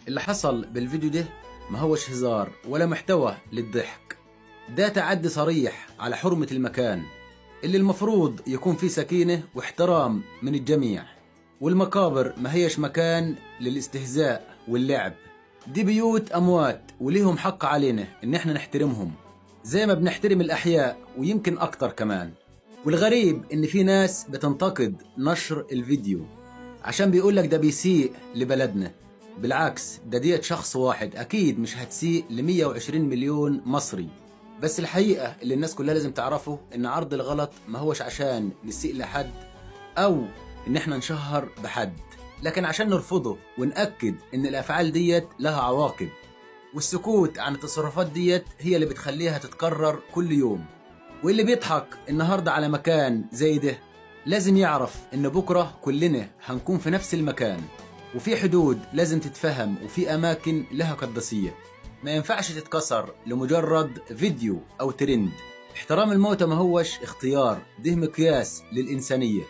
اللي حصل بالفيديو ده ما هوش هزار ولا محتوى للضحك، ده تعدي صريح على حرمة المكان اللي المفروض يكون فيه سكينة واحترام من الجميع. والمقابر ما هيش مكان للاستهزاء واللعب، دي بيوت أموات وليهم حق علينا إن احنا نحترمهم زي ما بنحترم الأحياء ويمكن أكتر كمان. والغريب إن في ناس بتنتقد نشر الفيديو عشان بيقولك ده بيسيء لبلدنا. بالعكس، ده ديت شخص واحد أكيد مش هتسيء ل 120 مليون مصري. بس الحقيقة اللي الناس كلها لازم تعرفه إن عرض الغلط ما هوش عشان نسيء لحد أو إن احنا نشهر بحد، لكن عشان نرفضه ونأكد إن الأفعال ديت لها عواقب، والسكوت عن التصرفات ديت هي اللي بتخليها تتكرر كل يوم. واللي بيضحك النهاردة على مكان زي ده لازم يعرف إن بكرة كلنا هنكون في نفس المكان، وفي حدود لازم تتفهم، وفي أماكن لها قدسية ما ينفعش تتكسر لمجرد فيديو أو ترند. احترام الموتى ما هوش اختيار، ده مقياس للإنسانية.